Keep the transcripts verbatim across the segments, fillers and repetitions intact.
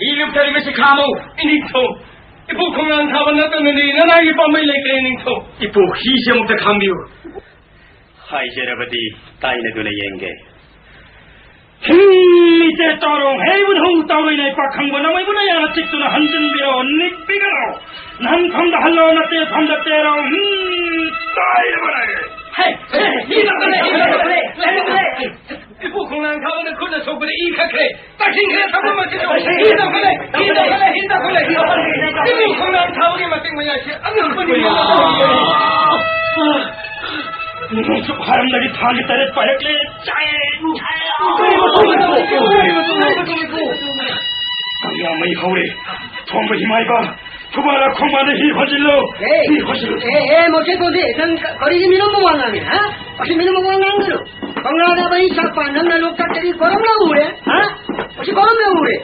ꯍꯤ ꯂꯨꯞꯊꯔꯤꯕꯁꯤ ꯈꯥꯝꯃꯨ꯫ ꯏꯅꯤꯡꯊꯧ, ꯏꯄꯨ ꯈꯣꯡꯅꯥꯡ ꯊꯥꯕ ꯅꯠꯇꯅꯗꯤ ꯅꯅꯥꯏꯒꯤ ꯄꯥꯝꯕꯩ ꯂꯩꯇ꯭ꯔꯦ, ꯏꯅꯤꯡꯊꯧ꯫ ꯏꯄꯨ, ꯍꯤꯁꯦ ꯑꯃꯨꯛꯇ ꯈꯥꯝꯕꯤꯌꯨ꯫ ꯍꯥꯏꯖꯔꯕꯗꯤ ꯇꯥꯏꯅꯗꯨꯅ ꯌꯦꯡꯒꯦ꯫ ꯍꯤꯡ! ꯏꯆꯦ ꯇꯧꯔꯣ, ꯍꯦ ꯏꯕꯨꯙꯧ ꯇꯧꯔꯣꯏ ꯂꯩꯄꯥꯛ ꯈꯪꯕ ꯅꯃꯩꯕꯨꯅ ꯌꯥꯅ ꯆꯤꯛꯇꯨꯅ ꯍꯟꯖꯤꯟꯕꯤꯔꯣ, ꯅꯤꯛꯄꯤꯒꯅꯣ꯫ ꯅꯍꯟ ꯐꯝꯗ ꯍꯜꯂꯣ, ꯅꯠꯇꯦ ꯐꯝꯗ ꯇꯦꯔꯣ, ꯍꯤꯡ! ꯇꯥꯏꯔꯕꯅꯦ꯫ ꯍꯦ, ꯍꯦ, ꯍꯦ, ꯍꯦ, ꯍꯦ, ꯍꯦ, ꯍꯦ, ꯍꯦ꯫ ꯏꯄꯨ ꯈꯣꯡꯅꯥꯡ ꯊꯥꯕꯅ ꯈꯨꯠꯅ ꯁꯣꯛꯄꯗ ꯏ ꯈꯛꯈ꯭ꯔꯦ꯫ ꯇꯛꯁꯤꯟꯈ꯭ꯔꯦ, ꯊꯝꯐꯝ ꯑꯁꯤꯗ꯫ ꯍꯤ ꯇꯧꯈꯠꯂꯦ, ꯍꯤ ꯇꯧꯈꯠꯂꯦ, ꯍꯤ ꯇꯧꯈꯠꯂꯦ, ꯍꯤ ꯇꯧꯈꯠꯂꯦ꯫ ꯏꯄꯨ ꯈꯣꯡꯅꯥꯡ ꯊꯥꯕꯒꯤ ꯃꯇꯤꯛ ꯃꯌꯥꯏꯁꯦ ꯑꯉꯛꯄꯅꯤ꯫ ꯅꯣꯡꯆꯨꯞ ꯍꯥꯔꯝꯗꯒꯤ ꯊꯥꯡꯒꯤ ꯇꯔꯦꯠ ꯄꯥꯏꯔꯛꯂꯦ꯫ ꯆꯥꯏ, ꯆꯥꯏ꯫ ꯀꯔꯤ ꯃꯇꯧ, ꯀꯔꯤ ꯃꯇꯧ, ꯀꯔꯤ ꯃꯇꯧ, ꯀꯔꯤ ꯃꯇꯧ? ꯀꯪꯂꯥ ꯃꯩ ꯍꯧꯔꯦ꯫ ꯊꯣꯡꯕ ꯍꯤꯃꯥꯏꯕ, ꯊꯧꯕꯥꯜ ꯈꯣꯡꯕꯥꯟꯗ ꯍꯤ ꯍꯣꯟꯖꯤꯜꯂꯨ꯫ ꯑꯦ, ꯍꯤ ꯍꯣꯟꯖꯤꯜꯂꯨ꯫ ꯑꯦ, ꯑꯦ, ꯃꯣꯁꯦ ꯀꯣꯟꯕꯤ, ꯅꯪ ꯀ-, ꯀꯔꯤꯒꯤ ꯃꯤꯅꯣꯝꯕ ꯋꯥ ꯉꯥꯡꯉꯤ, ꯍꯥ? ꯃꯁꯤ ꯃꯤꯅꯣꯝꯕ ꯋꯥ ꯉꯥꯡꯒꯅꯨ꯫ ꯀꯪꯂꯥꯗ ꯃꯩ ꯁꯥꯠꯄ ꯅꯪꯅ ꯂꯣꯛꯇꯥꯛꯇꯒꯤ ꯀꯔꯝꯅ ꯎꯔꯦ, ꯍꯥ? ꯃꯁꯤ ꯀꯔꯝꯅ ꯎꯔꯦ?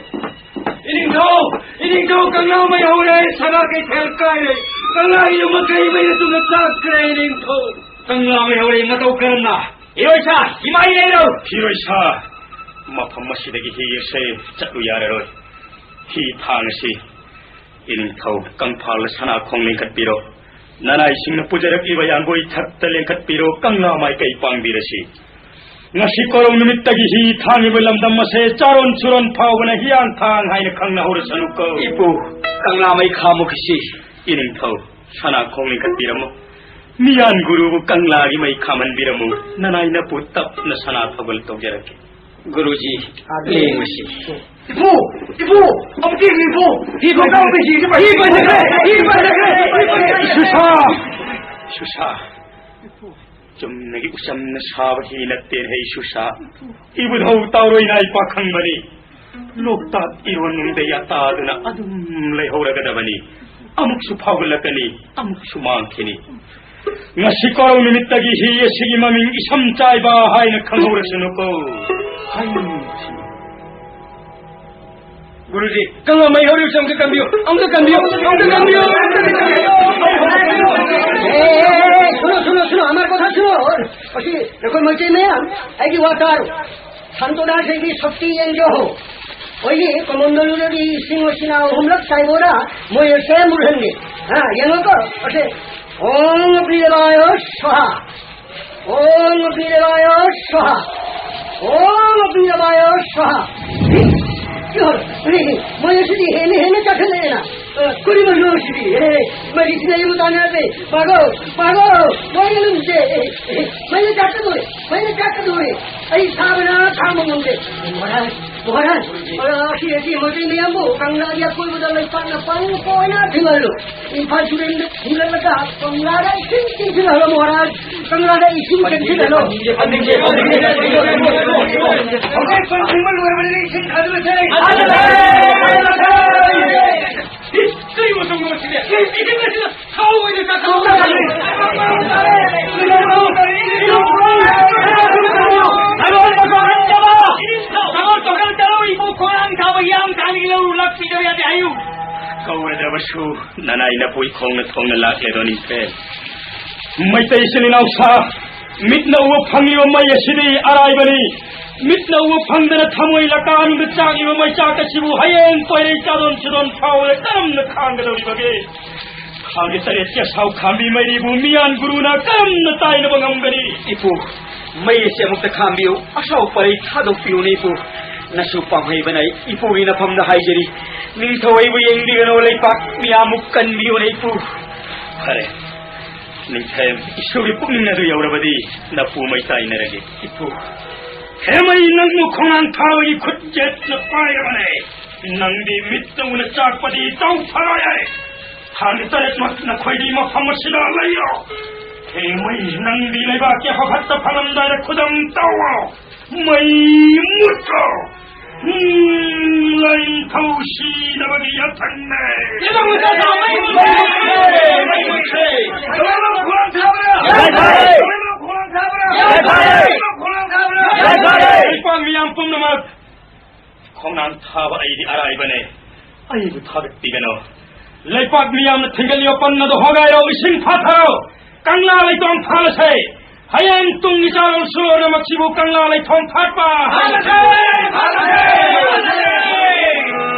ꯏꯅꯤꯡꯊꯧ! ꯏꯅꯤꯡꯊꯧ! ꯀꯪꯂꯥ ꯃꯩ ꯍꯧꯔꯦ! ꯁꯅꯥ ꯀꯩꯊꯦꯜ ꯀꯥꯏꯔꯦ! ꯀꯪꯂꯥꯒꯤ ꯌꯨꯝ ꯃꯀꯩ ꯃꯩꯅ ꯇꯨꯝꯅ ꯆꯥꯛꯈ꯭ꯔꯦ, ꯏꯅꯤꯡꯊꯧ! ꯀꯪꯂꯥ ꯃꯩ ꯍꯧꯔꯦ! ꯃꯇꯧ ꯀꯔꯝꯅ? ꯏꯔꯣꯏꯁꯥ! ꯏꯃꯥꯏ ꯂꯩꯔꯣ! ꯐꯤꯔꯣꯏꯁꯥ! ꯃꯐꯝ ꯑꯁꯤꯗꯒꯤ ꯍꯤ ꯏꯔꯁꯦ ꯆꯠꯂꯨ ꯌꯥꯔꯔꯣꯏ꯫ ꯍꯤ ꯊꯥꯡꯉꯁꯤ꯫ ꯏꯅꯤꯡꯊꯧ ꯀꯪꯐꯥꯜ ꯁꯅꯥ ꯈꯣꯡ ꯂꯤꯡꯈꯠꯄꯤꯔꯣ꯫ ꯅꯅꯥꯏꯁꯤꯡꯅ ꯄꯨꯖꯔꯛꯂꯤꯕ ꯌꯥꯡꯒꯣꯏ ꯊꯛꯇ ꯂꯦꯡꯈꯠꯄꯤꯔꯣ꯫ ꯀꯪꯂꯥ ꯃꯥꯏꯀꯩ ꯄꯥꯡꯕꯤꯔꯁꯤ꯫ ꯉꯁꯤ ꯀꯣꯔꯧ ꯅꯨꯃꯤꯠꯇꯒꯤ ꯍꯤ ꯊꯥꯡꯉꯤꯕ ꯂꯝꯗꯝ ꯑꯁꯦ ꯆꯥꯔꯣꯟ ꯁꯨꯔꯣꯟ ꯐꯥꯎꯕꯅ ꯍꯤꯌꯥꯡꯊꯥꯡ ꯍꯥꯏꯅ ꯈꯪꯅꯍꯧꯔꯁꯅꯨꯀꯣ꯫ ꯏꯄꯨ, ꯀꯪꯂꯥ ꯃꯩ ꯈꯥꯃꯨꯈꯤꯁꯤ꯫ ꯏꯅꯤꯡꯊꯧ, ꯁꯅꯥ ꯈꯣꯡ ꯂꯤꯡꯈꯠꯄꯤꯔꯝꯃꯨ꯫ ꯃꯤꯌꯥꯟ ꯒꯨꯔꯨꯕꯨ ꯀꯪꯂꯥꯒꯤ ꯃꯩ ꯈꯥꯝꯍꯟꯕꯤꯔꯝꯃꯨ꯫ ꯅꯅꯥꯏ ꯅꯄꯨ ꯇꯞꯅ ꯁꯅꯥ ꯊꯧꯒꯜ ꯇꯧꯖꯔꯛꯀꯦ꯫ ꯒꯨꯔꯨꯖꯤ, ꯂꯦꯡꯉꯨꯁꯤ꯫ ꯏꯄꯨ! ꯏꯄꯨ! ꯑꯃꯨꯛꯇ ꯌꯦꯡꯉꯨ, ꯏꯄꯨ! ꯍꯤ ꯄꯟ-, ꯍꯤ ꯄꯟ-, ꯍꯤ ꯄꯟ-, ꯍꯤ ꯄꯟ-, ꯍꯤ ꯄꯟ-, ꯁꯨꯁꯥ! ꯁꯨꯁꯥ! ꯆꯨꯝꯅꯒꯤ ꯎꯆꯝꯅ ꯁꯥꯕ ꯍꯤ ꯅꯠꯇꯦ, ꯍꯩ ꯁꯨꯁꯥ꯫ ꯏꯕꯨꯙꯧ ꯇꯥꯎꯔꯣꯏ ꯅꯥꯏ ꯄꯥꯈꯪꯕꯅꯤ꯫ ꯂꯣꯛꯇꯥꯛ ꯏꯔꯣꯟꯅꯨꯡꯗ ꯌꯥꯇꯥꯗꯨꯅ ꯑꯗꯨꯝ ꯂꯩꯍꯧꯔꯒꯗꯕꯅꯤ꯫ ꯑꯃꯨꯛꯁꯨ ꯐꯥꯎꯒꯠꯂꯛꯀꯅꯤ, ꯑꯃꯨꯛꯁꯨ ꯃꯥꯡꯈꯤꯅꯤ꯫ ꯉꯁꯤ ꯀꯣꯔꯧ ꯅꯨꯃꯤꯠꯇꯒꯤ ꯍꯤ ꯑꯁꯤꯒꯤ ꯃꯃꯤꯡ ꯏꯁꯝ ꯆꯥꯏꯕ ꯍꯥꯏꯅ ꯈꯪꯍꯧꯔꯁꯅꯨꯀꯣ꯫ ꯍꯥꯏꯅꯤꯡꯁꯤ꯫ ꯒꯨꯔꯨꯖꯤ, ꯀꯪꯂꯥ ꯃꯩ ꯍꯧꯔꯤꯕꯁꯦ ꯑꯃꯨꯛꯇ ꯀꯟꯕꯤꯌꯨ, ꯑꯃꯨꯛꯇ ꯀꯟꯕꯤꯌꯨ, ꯑꯃꯨꯛꯇ ꯀꯟꯕꯤꯌꯨ, ꯑꯃꯨꯛꯇ ꯀꯟꯕꯤꯌꯨ꯫ ꯑꯦ, ꯑꯦ, ꯑꯦ, ꯑꯦ, ꯁꯨꯅꯣ, ꯁꯨꯅꯣ, ꯁꯨꯅꯣ, ꯑꯃꯔ ꯀꯣꯊꯥ ꯁꯨꯅꯣ꯫ ꯑꯁꯤ, ꯑꯩꯈꯣꯏ ꯃꯩꯇꯩ ꯃꯌꯥꯝ, ꯑꯩꯒꯤ ꯋꯥ ꯇꯥꯔꯣ꯫ ꯁꯟꯇꯣ ꯗꯥꯁ ꯑꯩꯒꯤ ꯁꯛꯇꯤ ꯌꯦꯡꯖꯧ꯫ ꯑꯩꯒꯤ ꯀꯃꯟꯗꯣꯂꯨꯗꯒꯤ ꯏꯁꯤꯡ ꯑꯁꯤꯅ ꯑꯍꯨꯝꯂꯛ ꯆꯥꯏꯕꯣꯔꯥ, ꯃꯣꯏ ꯑꯁꯦ ꯃꯨꯜꯍꯟꯒꯦ꯫ ꯍꯥ, ꯌꯦꯡꯉꯣꯀꯣ, ꯑꯁꯦ꯫ ॐ अग्निदेवाय स्वाहा। ॐ अग्निदेवाय स्वाहा। ॐ अग्निदेवाय स्वाहा। ꯀꯩꯅꯣ, ꯃꯣꯏ ꯑꯁꯤꯗꯤ ꯍꯦꯟꯅ ꯍꯦꯟꯅ ꯆꯥꯈꯠꯂꯛꯑꯦꯅ꯫ ꯑ, ꯀꯔꯤꯅꯣ ꯁꯤꯗꯤ? ꯑꯦ, ꯃꯩꯁꯤꯅ ꯑꯩꯕꯨ ꯇꯥꯟꯅꯔꯗꯤ꯫ ꯃꯥꯒꯣ, ꯃꯥꯒꯣ, ꯃꯣꯏ ꯑꯗꯨꯝꯁꯦ꯫ ꯑꯦ, ꯑꯦ, ꯃꯩꯅ ꯆꯥꯛꯀꯗꯧꯔꯦ, ꯃꯩꯅ ꯆꯥꯛꯀꯗꯧꯔꯦ꯫ ꯑꯩ ꯁꯥꯕꯅ ꯈꯥꯡꯕ ꯉꯝꯗꯦ꯫ ꯃꯍꯥꯔꯥꯖ, ꯃꯍꯥꯔꯥꯖ, ꯑ, ꯑꯁꯤ, ꯑꯁꯤ ꯃꯩꯇꯩ ꯃꯌꯥꯝꯕꯨ ꯀꯪꯂꯥꯒꯤ ꯑꯀꯣꯏꯕꯗ ꯂꯩꯄꯥꯛꯅ ꯄꯪ ꯀꯣꯏꯅ ꯊꯤꯡꯍꯜꯂꯨ꯫ ꯏꯝꯐꯥꯜ ꯇꯨꯔꯦꯜꯗ ꯊꯤꯡꯒꯠꯂꯒ ꯀꯪꯂꯥꯗ ꯏꯁꯤꯡ ꯆꯤꯡꯁꯤꯜꯍꯜꯂꯣ ꯃꯍꯥꯔꯥꯖ꯫ ꯀꯪꯂꯥꯗ ꯏꯁꯤꯡ ꯆꯤꯡꯁꯤꯜꯍꯜꯂꯣ꯫ ꯍꯧꯖꯤꯛ ꯄꯟ ꯊꯤꯡꯕ ꯂꯣꯏꯔꯕꯅꯤꯅ ꯏꯁꯤꯡ ꯊꯥꯖꯤꯜꯂꯁꯦ꯫ ꯀꯔꯤ ꯃꯇꯧꯅꯣ ꯁꯤꯗꯤ? ꯏꯁꯤꯡ ꯑꯁꯤꯅ ꯊꯥꯎ ꯑꯣꯏꯅ ꯆꯥꯛꯈꯠꯂꯛꯑꯣ꯫ ꯁꯒꯣꯜ ꯃꯇꯣꯟ ꯍꯟꯖꯕ! ꯁꯒꯣꯜ ꯃꯇꯣꯟ ꯍꯟꯖꯕ! ꯏꯕꯨ ꯈꯣꯡꯅꯥꯡ ꯊꯥꯕ ꯍꯤꯌꯥꯡ ꯊꯥꯡꯒꯤ ꯂꯧ ꯂꯥꯛꯄꯤꯗꯕ ꯌꯥꯗꯦ ꯍꯥꯏꯌꯨ꯫ ꯀꯧꯔꯗꯕꯁꯨ ꯅꯅꯥꯏ ꯅꯄꯨꯏ ꯈꯣꯡꯅ ꯊꯣꯡꯅ ꯂꯥꯛꯂꯦꯗꯣ ꯅꯤꯡꯊꯦ꯫ ꯃꯩꯇꯩ ꯏꯆꯤꯜ ꯏꯅꯥꯎꯁꯥ, ꯃꯤꯠꯅ ꯎꯕ ꯐꯪꯂꯤꯕ ꯃꯩ ꯑꯁꯤꯗꯤ ꯑꯔꯥꯏꯕꯅꯤ꯫ ꯃꯤꯠꯅ ꯎꯕ ꯐꯪꯗꯅ ꯊꯃꯣꯏ ꯂꯀꯥꯅꯨꯡꯗ ꯆꯥꯛꯂꯤꯕ ꯃꯩꯆꯥꯛ ꯑꯁꯤꯕꯨ ꯍꯌꯦꯡ ꯀꯣꯏꯔꯩ ꯆꯥꯗꯣꯟ ꯁꯨꯗꯣꯟ ꯐꯥꯎꯕꯗ ꯀꯔꯝꯅ ꯈꯥꯡꯒꯗꯧꯔꯤꯕꯒꯦ? ꯈꯥꯡꯒꯤ ꯇꯔꯦꯠꯀꯤ ꯑꯁꯥꯎ ꯈꯥꯝꯕꯤ ꯃꯩꯔꯤꯕꯨ ꯃꯤꯌꯥꯟ ꯒꯨꯔꯨꯅ ꯀꯔꯝꯅ ꯇꯥꯏꯅꯕ ꯉꯝꯒꯅꯤ? ꯏꯄꯨ, ꯃꯩ ꯑꯁꯤ ꯑꯃꯨꯛꯇ ꯈꯥꯝꯕꯤꯌꯨ, ꯑꯁꯥꯎ ꯄꯔꯩ ꯊꯥꯗꯣꯛꯄꯤꯌꯨꯅꯦ ꯏꯄꯨ꯫ ꯅꯁꯨ ꯄꯥꯝꯍꯩꯕꯅ ꯑꯩ ꯏꯄꯨꯒꯤ ꯅꯐꯝꯗ ꯍꯥꯏꯖꯔꯤ, ꯅꯤꯡꯊꯧ ꯑꯩꯕꯨ ꯌꯦꯡꯕꯤꯒꯅꯨ, ꯂꯩꯄꯥꯛ ꯃꯤꯌꯥꯝꯕꯨ ꯀꯟꯕꯤꯌꯨꯅꯦ ꯏꯄꯨ꯫ ꯐꯔꯦ, ꯅꯤꯡꯊꯦꯝ ꯏꯁꯣꯔꯒꯤ ꯄꯨꯛꯅꯤꯡ ꯑꯗꯨ ꯌꯧꯔꯕꯗꯤ ꯅꯄꯨ ꯃꯩ ꯇꯥꯏꯅꯔꯒꯦ ꯏꯄꯨ꯫ ꯍꯦꯃꯩ, ꯅꯪꯕꯨ ꯈꯣꯡꯅꯥꯡ ꯊꯥꯕꯒꯤ ꯈꯨꯠ ꯌꯦꯠꯅ ꯄꯥꯏꯔꯕꯅꯦ꯫ ꯅꯪꯗꯤ ꯃꯤꯠꯇ ꯎꯅ ꯆꯥꯛꯄꯗꯤ ꯇꯧ ꯐꯔꯣꯏ꯫ ꯊꯥꯒꯤ ꯇꯔꯦꯠꯃꯛ ꯅꯈꯣꯏꯗꯤ ꯃꯐꯝ ꯑꯁꯤꯗ ꯂꯩꯔꯣ꯫ ꯍꯦꯃꯩ, ꯅꯪꯗꯤ ꯂꯩꯕꯥꯛꯀꯤ ꯍꯧꯈꯠꯇ ꯐꯪꯂꯝꯗꯥꯏꯗ ꯈꯨꯗꯝ ꯇꯧꯔꯣ꯫ ꯃꯩ ꯃꯨꯠꯈ꯭ꯔꯣ꯫ ꯎꯝ, ꯂꯥꯏꯅꯤꯡꯊꯧ ꯁꯤꯅꯕꯒꯤ ꯌꯥꯊꯪꯅꯦ꯫ ꯂꯣꯏꯅꯃꯛ ꯈꯣꯡꯅꯥꯡ ꯊꯥꯕ꯭ꯔꯥ? ꯂꯣꯏꯅꯃꯛ ꯈꯣꯡꯅꯥꯡ ꯊꯥꯕ꯭ꯔꯥ? ꯂꯣꯏꯅꯃꯛ ꯈꯣꯡꯅꯥꯡ ꯊꯥꯕ꯭ꯔꯥ? ꯂꯩꯄꯥꯛ ꯃꯤꯌꯥꯝ ꯄꯨꯝꯅꯃꯛ ꯈꯣꯡꯅꯥꯡ ꯊꯥꯕ ꯑꯩꯗꯤ ꯑꯔꯥꯏꯕꯅꯦ꯫ ꯑꯩꯕꯨ ꯊꯥꯒꯠꯄꯤꯒꯅꯨ꯫ ꯂꯩꯄꯥꯛ ꯃꯤꯌꯥꯝꯅ ꯊꯤꯡꯒꯠꯂꯤꯕ ꯄꯟ ꯑꯗꯨ ꯍꯣꯒꯥꯏꯔꯣ, ꯏꯁꯤꯡ ꯐꯥꯊꯔꯣ꯫ ꯀꯪꯂꯥ ꯂꯩꯇꯣꯡ ꯐꯥꯜꯂꯁꯦ꯫ ꯍꯌꯦꯡ ꯇꯨꯡꯒꯤ ꯆꯥꯔꯣꯜ ꯁꯨꯔꯣꯜꯅ ꯃꯁꯤꯕꯨ ꯀꯪꯂꯥ ꯂꯩꯇꯣꯡ ꯐꯥꯠꯄ꯫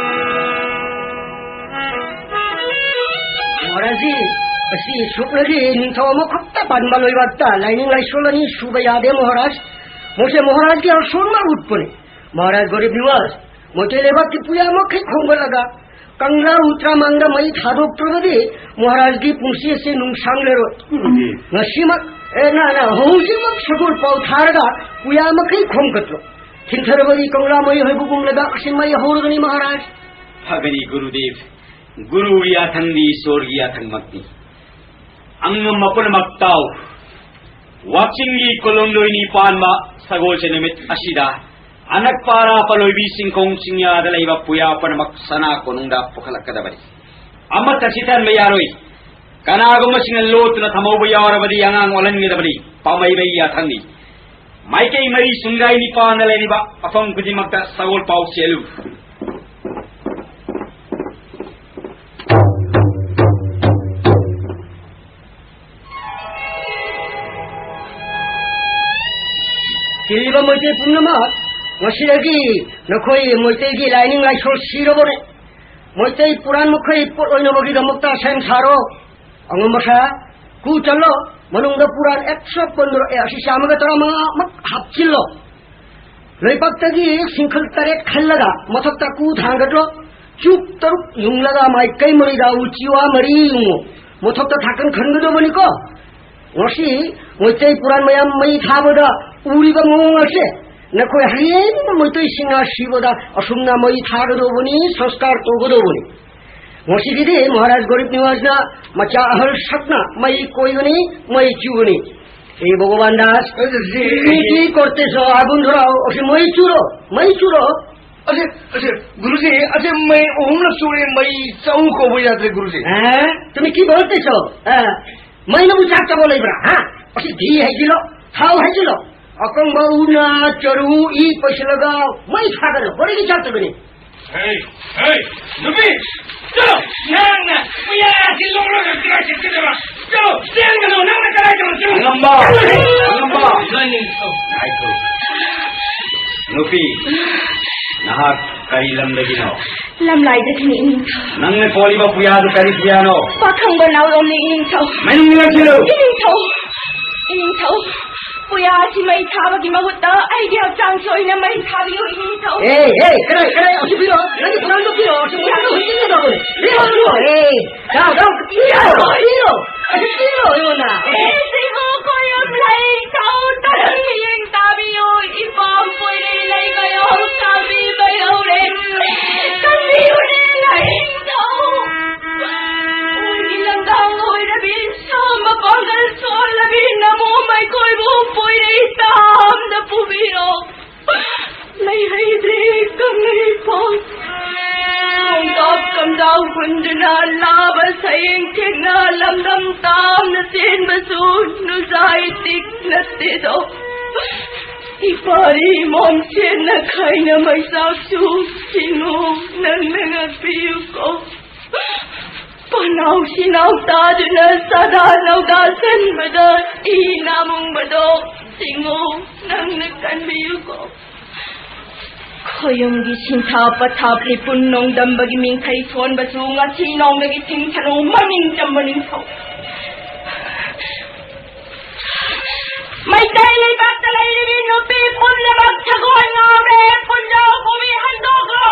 ꯃꯍꯥꯔꯥꯖꯖꯤ, ꯑꯁꯤ ꯁꯨꯞꯅꯒꯤ ꯅꯤꯡꯊꯧ ꯑꯃꯈꯛꯇ ꯄꯥꯟꯕ ꯂꯣꯏꯕꯥꯛꯇ ꯂꯥꯏꯅꯤꯡ ꯂꯥꯏꯁꯣꯜ ꯑꯅꯤ ꯁꯨꯕ ꯌꯥꯗꯦ ꯃꯍꯥꯔꯥꯖ꯫ ꯃꯣꯏꯁꯦ ꯃꯍꯥꯔꯥꯖꯒꯤ ꯑꯁꯣꯟꯕ ꯎꯠꯄꯅꯤ꯫ ꯃꯍꯥꯔꯥꯖ ꯒꯣꯔꯤꯕ ꯅꯤꯋꯥꯖ, ꯃꯩꯇꯩ ꯂꯩꯕꯥꯛꯀꯤ ꯄꯨꯌꯥ ꯃꯈꯩ ꯈꯣꯝꯒꯠꯂꯒ ꯀꯪꯂꯥ ꯎꯇ꯭ꯔꯥꯃꯥꯡꯗ ꯃꯩ ꯊꯥꯗꯣꯛꯇ꯭ꯔꯕꯗꯤ ꯃꯍꯥꯔꯥꯖꯒꯤ ꯄꯨꯟꯁꯤ ꯑꯁꯤ ꯅꯨꯡꯁꯥꯡꯂꯔꯣꯏ꯫ ꯎꯝ꯫ ꯉꯁꯤꯃꯛ, ꯑꯦ, ꯅ, ꯅ, ꯍꯧꯖꯤꯛꯃꯛ ꯁꯒꯣꯜ ꯄꯥꯎ ꯊꯥꯔꯒ ꯄꯨꯌꯥ ꯃꯈꯩ ꯈꯣꯝꯒꯠꯂꯣ꯫ ꯊꯤꯡꯊꯔꯕꯗꯤ ꯀꯪꯂꯥ ꯃꯩ ꯍꯧꯕꯒꯨꯝ ꯂꯩꯕꯥꯛ ꯑꯁꯤ ꯃꯩ ꯍꯧꯔꯒꯅꯤ ꯃꯍꯥꯔꯥꯖ꯫ ꯐꯒꯅꯤ ꯒꯨꯔꯨꯗꯦꯕ꯫ ꯒꯨꯔꯨꯒꯤ ꯌꯥꯊꯪꯗꯤ ꯏꯁꯣꯔꯒꯤ ꯌꯥꯊꯪꯃꯛꯅꯤ꯫ ꯑꯉꯝꯕ ꯄꯨꯝꯅꯃꯛ ꯇꯥꯎ꯫ ꯋꯥꯛꯆꯤꯡꯒꯤ ꯀꯣꯂꯣꯝꯂꯣꯏꯅꯤ ꯄꯥꯟꯕ ꯁꯒꯣꯜꯁꯦ ꯅꯨꯃꯤꯠ ꯑꯁꯤꯗ ꯑꯅꯛꯄ ꯑꯔꯥꯞꯄ ꯂꯣꯏꯕꯤ ꯆꯤꯡꯈꯣꯡ ꯆꯤꯡꯌꯥꯗ ꯂꯩꯕ ꯄꯨꯌꯥ ꯄꯨꯝꯅꯃꯛ ꯁꯅꯥ ꯀꯣꯅꯨꯡꯗ ꯄꯨꯈꯠꯂꯛꯀꯗꯕꯅꯤ꯫ ꯑꯃꯠꯇ ꯁꯤꯊꯍꯟꯕ ꯌꯥꯔꯣꯏ꯫ ꯀꯅꯥꯒꯨꯝꯕꯁꯤꯡꯅ ꯂꯣꯠꯇꯨꯅ ꯊꯝꯍꯧꯕ ꯌꯥꯎꯔꯕꯗꯤ ꯑꯉꯥꯡ ꯑꯣꯜꯍꯟꯒꯗꯕꯅꯤ꯫ ꯄꯥꯝꯍꯩꯕꯒꯤ ꯌꯥꯊꯪꯅꯤ꯫ ꯃꯥꯏꯀꯩ ꯃꯔꯤ ꯁꯨꯡꯒꯥꯏ ꯅꯤꯄꯥꯟꯗ ꯂꯩꯔꯤꯕ ꯃꯐꯝ ꯈꯨꯗꯤꯡꯃꯛꯇ ꯁꯒꯣꯜ ꯄꯥꯎ ꯆꯦꯜꯂꯨ꯫ ꯆꯦꯜꯂꯤꯕ ꯃꯩꯇꯩ ꯄꯨꯝꯅꯃꯛ, ꯉꯁꯤꯗꯒꯤ ꯅꯈꯣꯏ ꯃꯩꯇꯩꯒꯤ ꯂꯥꯏꯅꯤꯡ ꯂꯥꯏꯁꯣꯜ ꯁꯤꯔꯕꯅꯤ꯫ ꯃꯩꯇꯩ ꯄꯨꯔꯥꯟ ꯃꯈꯩ ꯄꯣꯠ ꯑꯣꯏꯅꯕꯒꯤꯗꯃꯛꯇ ꯁꯦꯝ ꯁꯥꯔꯣ꯫ ꯑꯉꯝꯕ ꯁꯥ, ꯀꯨ ꯆꯠꯂꯣ꯫ ꯃꯅꯨꯡꯗ ꯄꯨꯔꯥꯟ ꯑꯦꯛꯁꯇ꯭ꯔꯥ ꯄꯟꯗ꯭ꯔꯣ, ꯑꯦ, ꯑꯁꯤ ꯆꯥꯝꯃꯒ ꯇꯔꯥꯃꯉꯥꯃꯛ ꯍꯥꯞꯆꯤꯜꯂꯣ꯫ ꯂꯩꯕꯥꯛꯇꯒꯤ ꯁꯤꯡꯈꯜ ꯇꯔꯦꯠ ꯈꯜꯂꯒ ꯃꯊꯛꯇ ꯀꯨ ꯊꯥꯡꯒꯠꯂꯣ꯫ ꯆꯨꯞ ꯇꯔꯨꯛ ꯌꯨꯡꯂꯒ ꯃꯥꯏꯀꯩ ꯃꯔꯤꯗ ꯎꯆꯤꯋꯥ ꯃꯔꯤ ꯌꯨꯡꯉꯨ꯫ ꯃꯊꯛꯇ ꯊꯥꯀꯟ ꯈꯟꯒꯗꯧꯕꯅꯤꯀꯣ꯫ ꯉꯁꯤ ꯃꯩꯇꯩ ꯄꯨꯔꯥꯟ ꯃꯌꯥꯝ ꯃꯩ ꯊꯥꯕꯗ ꯎꯔꯤꯕ ꯃꯑꯣꯡ ꯑꯁꯦ ꯅꯈꯣꯏ ꯍꯌꯦꯡ ꯃꯩꯇꯩꯁꯤꯡꯅ ꯁꯤꯕꯗ ꯑꯁꯨꯝꯅ ꯃꯩ ꯊꯥꯒꯗꯧꯕꯅꯤ, ꯁꯪꯁꯀꯥꯔ ꯇꯧꯒꯗꯧꯕꯅꯤ꯫ ꯉꯁꯤꯒꯤꯗꯤ ꯃꯍꯥꯔꯥꯖ ꯒꯣꯔꯤꯕ ꯅꯤꯋꯥꯖꯅ ꯃꯆꯥ ꯑꯍꯜ ꯁꯛꯅ ꯃꯩ ꯀꯣꯏꯕꯅꯤ, ꯃꯩ ꯆꯨꯕꯅꯤ꯫ ꯍꯦ ꯚগবান দাস, তুমি কি করতেছ? আগুন ধরাও, ওকে মই চুরো, মই চুরো। আচ্ছা, আচ্ছা, গুরুজি, আচ্ছা, মই অহুম না চুরে, মই চাউ কব যাতে, গুরুজি। হ্যাঁ? তুমি কি বলতেছ? হ্যাঁ? মই না বুঝা চাবো লইব্রা, হ্যাঁ? ওকে ঘি হয়েছিল, থাও হয়েছিল। অকং বাউ না চরু ই পয়সা লাগাও, মই খাগালো, বড়ি কি চাতে বনে? Hey, hey, Nupi! Chalo, nang na, kuya, si Lolo na kira si Kira. Chalo, siyan ka na, nang na kira ka, chalo. Angamba! Angamba! Ay, ko. Nupi, nahat kari lamdagino. Lamlaydagini, iningthaw. Nang na poli ba puya do kari puya no? Pakhang ba naw lom ni iningthaw. May nung nila sila. Iningthaw. Iningthaw. Puya si may thawa gi mahuta, ay di hapchang soy na may thawa yung iningthaw. Hey, hey, kare, kare, o si Piro, nani kurang do Piro, o si Piro, o si Piro, o si Piro, hey, go, go, Piro, Piro, o si Piro, yun na. Eh, si Huko yung laing tao, talagang yung tabi yun, ipang pwede lang kayo, sabi ba yun eh? Kasi yun eh, laing tao. Uy, ilang tao, uy, nabis. Sa mapanggal sa labi na mo, may koy mo, puy na itam na pumiro. May hydre kang ipang. Ang kap kam daw kundo na labas sa ingkit na lamdam tam na sin basun no sa itik na tito. Ipari mom sin na kay na may saksu sino nang nangapiyo ko. Panaw sinaw tado na sada naw dasan mada inamong madok singo nang nagkanbiyo ko. Koyong gisinta patapli punong dambagi mingkay ton basunga sinong nagiting tanong maming tambaning ko. Meitei ꯂꯩꯕꯥꯛꯇ ꯂꯩꯔꯤꯕꯤ ꯅꯨꯄꯤ ꯄꯨꯝꯅꯃꯛ ꯁꯒꯣꯜ ꯉꯥꯎꯔꯦ, ꯄꯨꯟꯖꯥꯎ ꯄꯨꯃꯤ ꯍꯟꯗꯣꯛꯂꯣ꯫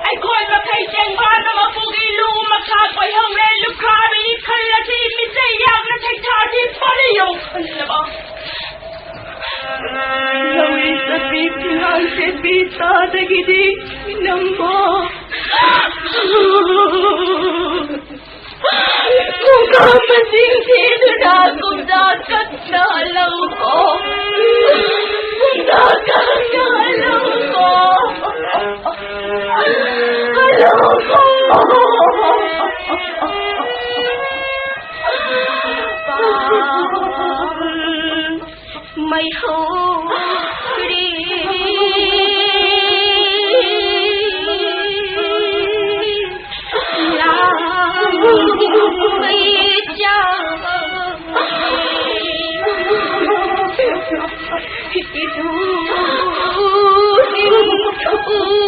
ꯑꯩꯈꯣꯏ ꯃꯈꯩ ꯆꯦꯡꯕꯥꯟ ꯑꯃ ꯄꯨꯒꯤ ꯂꯨ ꯃꯈꯥ ꯀꯣꯏꯍꯧꯔꯦ, ꯂꯨꯈ꯭ꯔꯥꯕꯤ ꯈꯜꯂꯁꯤ, ꯃꯤꯆꯩ ꯌꯥꯝꯅ ꯁꯩꯊꯥꯁꯤ, ꯄꯔꯤꯌꯧ ꯈꯜꯂꯕ꯫ ꯂꯧꯔꯤ ꯆꯠꯄꯤ ꯐꯤꯂꯥꯡ ꯁꯦꯠꯄꯤ ꯇꯥꯗꯒꯤꯗꯤ ꯅꯪꯕꯣ꯫ ꯈꯣꯡꯀꯥꯞ ꯃꯁꯤꯡ ꯊꯤꯗꯨꯅ ꯀꯨꯝꯖꯥ ꯀꯟꯅ ꯍꯜꯂꯧꯀꯣ꯫ ꯀꯨꯝꯖꯥ ꯀꯟꯅ ꯍꯜꯂꯧꯀꯣ꯫ ꯍꯜꯂꯧꯀꯣ꯫ ꯃꯩꯍꯧꯔꯤ ꯂꯥꯡꯕꯩ ꯆꯥꯡ꯫ ꯏꯗꯨ ꯅꯤꯡꯊꯧ꯫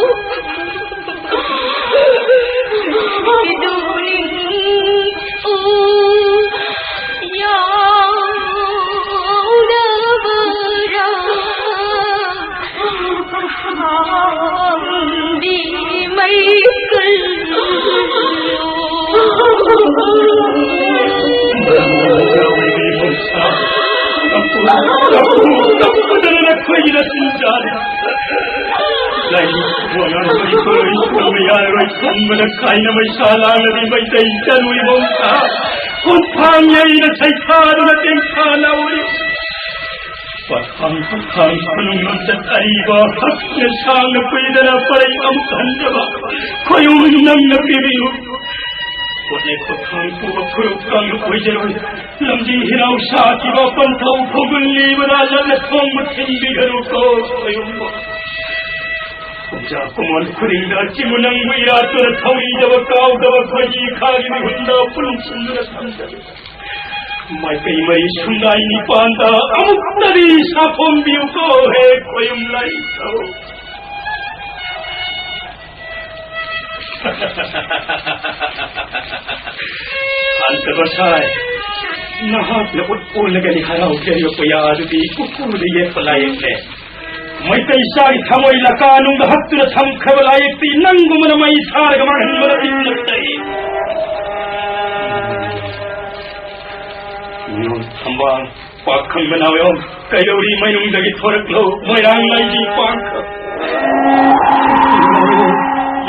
ꯂꯥꯏꯅꯤꯡꯊꯧ ꯑꯉꯥꯡ ꯃꯔꯤ ꯀꯣꯏꯔꯣꯏ, ꯁꯣꯏ ꯃꯌꯥꯔꯣꯏ, ꯈꯟꯕꯅ ꯈꯥꯏꯅ ꯃꯩꯁꯥ ꯂꯥꯡꯂꯕꯤ ꯃꯩꯇꯩ ꯏꯆꯟ ꯎꯏꯕꯣꯝ ꯁꯥ, ꯈꯣꯡꯊꯥꯡ ꯌꯩꯅ ꯁꯩꯊꯥꯗꯨꯅ ꯇꯦꯡꯊꯥ ꯂꯧꯔꯤ꯫ ꯄꯠꯊꯥꯡ ꯄꯠꯊꯥꯡ ꯈꯨꯅꯨꯡ ꯂꯝꯆꯠ ꯑꯔꯤꯕ ꯍꯛꯅ ꯁꯥꯡꯅ ꯀꯨꯏꯗꯅ ꯄꯔꯩ ꯑꯃꯨꯛ ꯍꯟꯖꯕ ꯈꯣꯏꯎꯝ ꯅꯪꯅ ꯄꯤꯕꯤꯌꯨ꯫ ꯄꯣꯠꯅꯦ ꯄꯣꯠꯊꯥꯡ ꯄꯨꯕ ꯈꯨꯔꯨꯛ ꯀꯥꯡꯂꯨꯞ ꯑꯣꯏꯖꯔꯣꯏ꯫ ꯂꯝꯖꯤ ꯍꯤꯔꯥꯎ ꯁꯥꯈꯤꯕ ꯄꯟꯊꯧ ꯐꯧꯒꯨꯜ ꯂꯤꯕꯗ ꯂꯟꯅ ꯊꯣꯡꯕ ꯊꯤꯟꯕꯤꯒꯅꯨꯀꯣ ꯈꯣꯏꯎꯝꯕ꯫ ꯄꯨꯡꯖꯥ ꯀꯨꯃꯣꯟ ꯈꯨꯗꯤꯡꯗ ꯆꯤꯃꯨ ꯅꯪꯕꯨ ꯏꯔꯥꯠꯇꯨꯅ ꯊꯧꯅꯤꯗꯕ ꯀꯥꯎꯗꯕ ꯈꯣꯏꯖꯤ ꯈꯥꯒꯤ ꯃꯤꯍꯨꯟꯗ ꯄꯨꯟꯁꯤꯟꯗꯨꯅ ꯊꯝꯖꯔꯤ꯫ ꯃꯥꯏꯀꯩ ꯃꯔꯤ ꯁꯨꯝꯗꯥꯏ ꯅꯤꯄꯥꯟꯗ ꯑꯃꯨꯛꯇꯗꯤ ꯁꯥꯐꯣꯡꯕꯤꯌꯨꯀꯣ ꯍꯦ ꯈꯣꯌꯨꯝ ꯂꯥꯏꯅꯤꯡꯊꯧ꯫ ꯍꯟꯇ ꯒꯣꯁꯥꯏ, ꯅꯍꯥꯛꯅ ꯎꯠ ꯎꯠꯂꯒꯅꯤ ꯍꯔꯥꯎꯖꯔꯤꯕ ꯄꯨꯌꯥ ꯑꯗꯨꯗꯤ ꯀꯨꯀꯨꯗ ꯌꯦꯛꯄ ꯂꯥꯏꯌꯦꯛꯅꯦ꯫ ꯃꯩꯇꯩ ꯏꯆꯥꯒꯤ ꯊꯃꯣꯏ ꯂꯀꯥ ꯅꯨꯡꯗ ꯍꯛꯇꯨꯅ ꯊꯝꯈ꯭ꯔꯕ ꯂꯥꯏꯌꯦꯛꯇꯤ ꯅꯪꯒꯨꯝꯕꯅ ꯃꯩ ꯊꯥꯔꯒ ꯃꯥꯡꯍꯟꯕꯅ ꯏꯪꯅ ꯇꯩ꯫ ꯊꯝꯕꯥꯜ ꯄꯥꯈꯪꯕ ꯅꯥꯎꯌꯣꯝ, ꯀꯩꯗꯧꯔꯤ ꯃꯅꯨꯡꯗꯒꯤ ꯊꯣꯔꯛꯂꯣ, ꯃꯣꯏꯔꯥꯡ ꯃꯥꯏꯕꯤ ꯄꯥꯡꯈ꯭ꯔꯣ꯫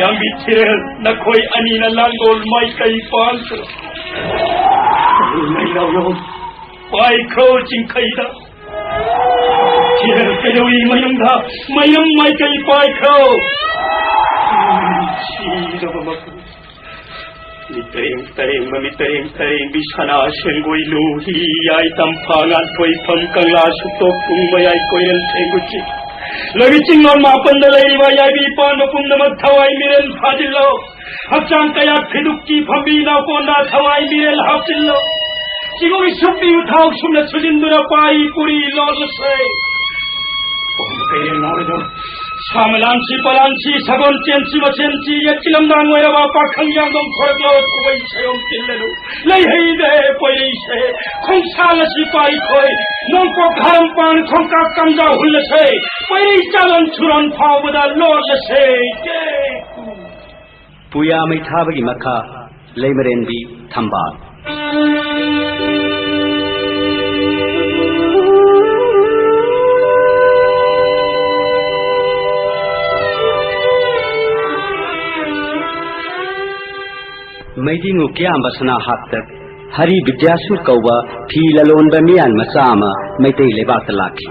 ꯌꯥꯝꯕꯤ ꯊꯤꯔꯦꯜ, ꯅꯈꯣꯏ ꯑꯅꯤꯅ ꯂꯥꯡꯒꯣꯜ ꯃꯥꯏꯀꯩ ꯄꯥꯡꯈ꯭ꯔꯣ꯫ ꯅꯥꯎꯌꯣꯝ, ꯄꯥꯏꯈ꯭ꯔꯣ ꯆꯤꯡꯈꯩꯗ꯫ ꯊꯤꯔꯦꯜ ꯀꯩꯗꯧꯔꯤ ꯃꯅꯨꯡꯗ ꯃꯌꯨꯝ ꯃꯥꯏꯀꯩ ꯄꯥꯏꯈ꯭ꯔꯣ꯫ ꯁꯤꯔꯕ ꯃꯈꯣꯏ꯫ ꯃꯤꯇꯔꯦꯡ ꯇꯔꯦꯡꯕ ꯃꯤꯇꯔꯦꯡ ꯇꯔꯦꯡꯕꯤ ꯁꯅꯥ ꯁꯦꯡꯒꯣꯏ ꯂꯨ ꯍꯤ ꯌꯥꯏ ꯇꯝꯐꯥ ꯉꯥꯟꯊꯣꯏꯐꯝ ꯀꯪꯂꯥ ꯁꯨꯛꯇꯣꯛ ꯄꯨꯡ ꯃꯌꯥꯏ ꯀꯣꯏꯔꯦꯜ ꯊꯦꯡꯒꯨꯆꯤ ꯂꯣꯏꯕꯤ ꯆꯤꯡꯂꯣꯟ ꯃꯥꯄꯟꯗ ꯂꯩꯔꯤꯕ ꯌꯥꯏꯕꯤ ꯄꯥꯟꯕ ꯄꯨꯝꯅꯃꯛ ꯊꯋꯥꯏ ꯃꯤꯔꯦꯜ ꯐꯥꯖꯤꯜꯂꯣ꯫ ꯍꯛꯆꯥꯡ ꯀꯌꯥ ꯐꯤꯗꯨꯛꯀꯤ ꯐꯝꯕꯤ ꯅꯥꯎꯀꯣꯟꯗ ꯊꯋꯥꯏ ꯃꯤꯔꯦꯜ ꯍꯥꯞꯆꯤꯜꯂꯣ꯫ ꯆꯤꯡꯉꯨꯒꯤ ꯁꯨꯝꯕꯤ ꯎꯊꯥꯎ ꯁꯨꯝꯅ ꯁꯨꯖꯤꯟꯗꯨꯅ ꯄꯥꯏ ꯄꯨꯔꯤ ꯂꯣꯜꯂꯁꯦ꯫ ꯀꯩꯔꯦꯜ ꯉꯥꯎꯔꯤꯗꯣ ꯁꯥ ꯃꯂꯥꯟꯁꯤ ꯄꯂꯥꯟꯁꯤ ꯁꯒꯣꯜ ꯆꯦꯟꯁꯤ ꯃꯁꯦꯟꯁꯤ ꯌꯦꯠꯀꯤ ꯂꯝꯗꯥꯡ ꯑꯣꯏꯔꯕ ꯄꯥꯈꯪ ꯌꯥꯡꯗꯣꯡ ꯊꯣꯔꯛꯂꯣ ꯈꯨꯕꯩ ꯁꯌꯣꯝ ꯇꯤꯜꯂꯅꯨ ꯂꯩꯍꯩꯗꯦ ꯄꯣꯏꯔꯩꯁꯦ ꯈꯣꯡꯁꯥꯜ ꯑꯁꯤ ꯄꯥꯏꯈꯣꯏ ꯅꯣꯡꯄꯣꯛ ꯍꯥꯔꯝꯄꯥꯡ ꯈꯣꯡꯀꯥꯞ ꯀꯥꯡꯖꯥꯎ ꯍꯨꯜꯂꯁꯦ ꯄꯣꯏꯔꯩ ꯆꯥꯂꯣꯟ ꯁꯨꯔꯣꯟ ꯐꯥꯎꯕꯗ ꯂꯣꯜꯂꯁꯦ꯫ ꯄꯨꯌꯥ ꯃꯩ ꯊꯥꯕꯒꯤ ꯃꯈꯥ ꯂꯩꯃꯔꯦꯟꯕꯤ ꯊꯝꯕꯥꯜ꯫ ꯃꯩꯗꯤꯡꯉꯨ ꯀꯤꯌꯥꯝꯕ ꯁꯅꯥꯍꯥꯛꯇ ꯍꯔꯤ ꯕꯤꯗ꯭ꯌꯥꯁꯨꯔ ꯀꯧꯕ ꯐꯤ ꯂꯂꯣꯟꯕ ꯃꯤꯌꯥꯟ ꯃꯆꯥ ꯑꯃ ꯃꯩꯇꯩ ꯂꯩꯕꯥꯛꯇ ꯂꯥꯛꯈꯤ꯫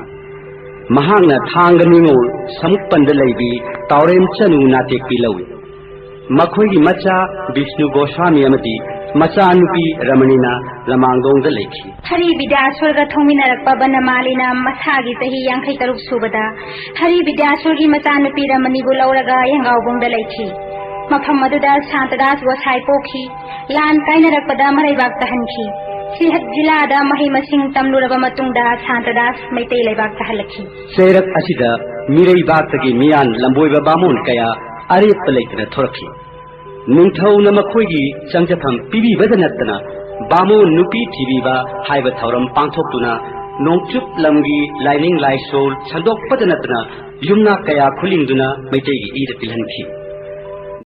ꯃꯍꯥꯛꯅ ꯊꯥꯡꯒ ꯅꯤꯉꯣꯜ ꯁꯃꯨꯛꯄꯟꯗ ꯂꯩꯕꯤ ꯇꯥꯎꯔꯦꯝ ꯆꯅꯨ ꯅꯥꯇꯦꯛꯄꯤ ꯂꯧꯏ꯫ ꯃꯈꯣꯏꯒꯤ ꯃꯆꯥ ꯕꯤꯁꯅꯨ ꯒꯣꯁ꯭ꯋꯥꯃꯤ ꯑꯃꯗꯤ ꯃꯆꯥꯅꯨꯄꯤ ꯔꯃꯅꯤꯅ ꯂꯃꯥꯡꯗꯣꯡꯗ ꯂꯩꯈꯤ꯫ ꯍꯔꯤ ꯕꯤꯗ꯭ꯌꯥꯁꯨꯔꯒ ꯊꯣꯡꯃꯤꯟꯅꯔꯛꯄ ꯕꯅꯃꯥꯂꯤꯅ ꯃꯁꯥꯒꯤ ꯆꯍꯤ ꯌꯥꯡꯈꯩ ꯇꯔꯨꯛ ꯁꯨꯕꯗ ꯍꯔꯤ ꯕꯤꯗ꯭ꯌꯥꯁꯨꯔꯒꯤ ꯃꯆꯥꯅꯨꯄꯤ ꯔꯃꯅꯤꯕꯨ ꯂꯧꯔꯒ ꯌꯦꯡꯒꯥꯎꯕꯨꯡꯗ ꯂꯩꯈꯤ꯫ ꯃꯐꯝ ꯑꯗꯨꯗ ꯁꯥꯟꯇꯗꯥꯁ ꯒꯣꯁꯥꯏ ꯄꯣꯛꯈꯤ꯫ ꯂꯥꯟ ꯀꯥꯏꯅꯔꯛꯄꯗ ꯃꯔꯩꯕꯥꯛ ꯇꯥꯍꯟꯈꯤ꯫ ꯁꯤꯍꯠ ꯖꯤꯂꯥꯗ ꯃꯍꯩ ꯃꯁꯤꯡ ꯇꯝꯂꯨꯔꯕ ꯃꯇꯨꯡꯗ ꯁꯥꯟꯇꯗꯥꯁ ꯃꯩꯇꯩ ꯂꯩꯕꯥꯛꯇ ꯍꯜꯂꯛꯈꯤ꯫ ꯆꯩꯔꯛ ꯑꯁꯤꯗ ꯃꯤꯔꯩꯕꯥꯛꯇꯒꯤ ꯃꯤꯌꯥꯟ ꯂꯝꯕꯣꯏꯕ ꯕꯥꯃꯣꯟ ꯀꯌꯥ ꯑꯔꯦꯞꯄ ꯂꯩꯇꯅ ꯊꯣꯔꯛꯈꯤ꯫ ꯅꯤꯡꯊꯧꯅ ꯃꯈꯣꯏꯒꯤ ꯆꯪꯖꯐꯝ ꯄꯤꯕꯤꯕꯗ ꯅꯠꯇꯅ ꯕꯥꯃꯣꯟ ꯅꯨꯄꯤ ꯊꯤꯕꯤꯕ ꯍꯥꯏꯕ ꯊꯧꯔꯝ ꯄꯥꯡꯊꯣꯛꯇꯨꯅ ꯅꯣꯡꯆꯨꯞ ꯂꯝꯒꯤ ꯂꯥꯏꯅꯤꯡ ꯂꯥꯏꯁꯣꯜ ꯁꯟꯗꯣꯛꯄꯗ ꯅꯠꯇꯅ ꯌꯨꯝꯅꯥꯛ ꯀꯌꯥ ꯈꯨꯂꯤꯡꯗꯨꯅ ꯃꯩꯇꯩꯒꯤ ꯏꯗ ꯄꯤꯜꯍꯟꯈꯤ꯫